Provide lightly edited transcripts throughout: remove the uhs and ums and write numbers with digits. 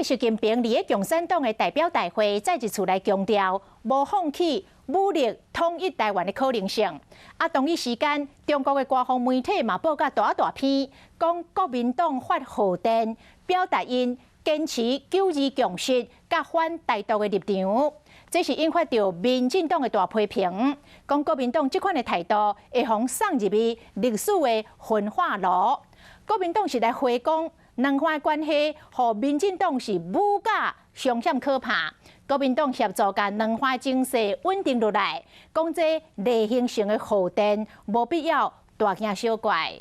習近平佇咧共產黨的代表大會再一次來強調，無放棄武力統一台灣的可能性。啊，同一時間，中國的官方媒體嘛報甲大大篇，講國民黨發賀電，表達𪜶堅持九二共識佮反台獨的立場。這是引發著民進黨的大批評，講國民黨這款的態度會予送入去歷史的焚化爐。國民黨是來回講，兩岸關係，予民進黨是武甲兇險可怕。國民黨協助共兩岸情勢穩定落來，講這例行性的賀電，無必要大驚小怪。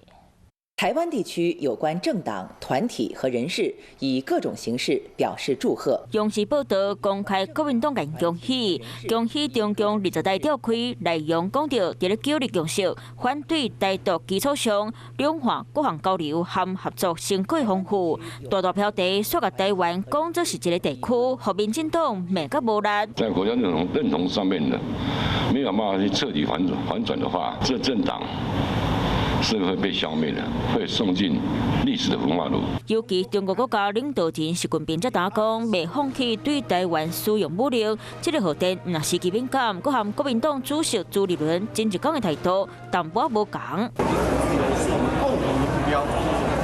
台灣地區有關政黨、團體和人士以各種形式表示祝賀。央視報道公開國民黨共恭喜，恭喜中共二十大召開，內容講著佇咧九二共識、反對台獨基礎上，兩岸各項交流和合作成果豐富。大大標題煞共台灣講做是一個地區，予民進黨罵甲無力。在國家認同上面呢，沒有辦法去徹底反轉的話，這政黨是會被消滅的，會送進歷史的焚化爐。尤其中國國家領導人習近平才剛講，袂放棄對台灣使用武力，這個賀電毋但時機敏感，閣和國民黨主席朱立倫前一工的態度淡薄仔無仝。是我們共同的目標，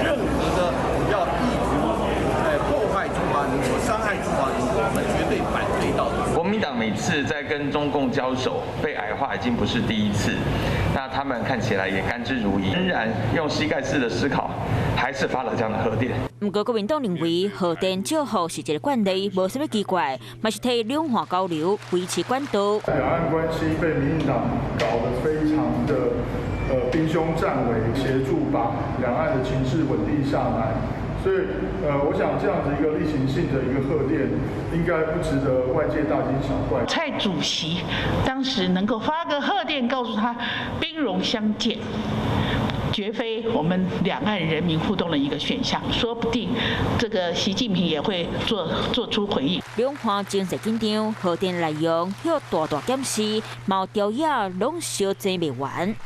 任何的要意圖破壞中華民國、傷害中華民國，我們絕對反對到底。國民黨每次在跟中共交手被矮化已經不是第一次，那他們看起來也甘之如飴，仍然用膝蓋式的思考，還是發了這樣的賀電。毋過國民黨認為賀電祝賀是一個慣例，無啥物奇怪，嘛是替兩岸交流維持管道。兩岸關係被民進黨搞得非常的兵凶戰危，協助把兩岸的情勢穩定下來。所以，我想這樣子一個例行性的一個賀電，應該不值得外界大驚小怪。蔡主席當時能夠發個賀電，告訴他兵戎相見，絕非我們兩岸人民互動的一個選項，說不定這個習近平也會做出回應。兩岸情勢緊張，賀電內容予大大檢視，嘛有朝野攏相爭袂完。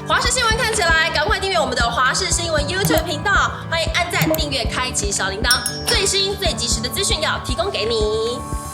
華視新聞看起來，趕快訂閱我們的華視新聞 YouTube 頻道，歡迎按讚、訂閱、開啟小鈴鐺，最新最及時的資訊要提供給你。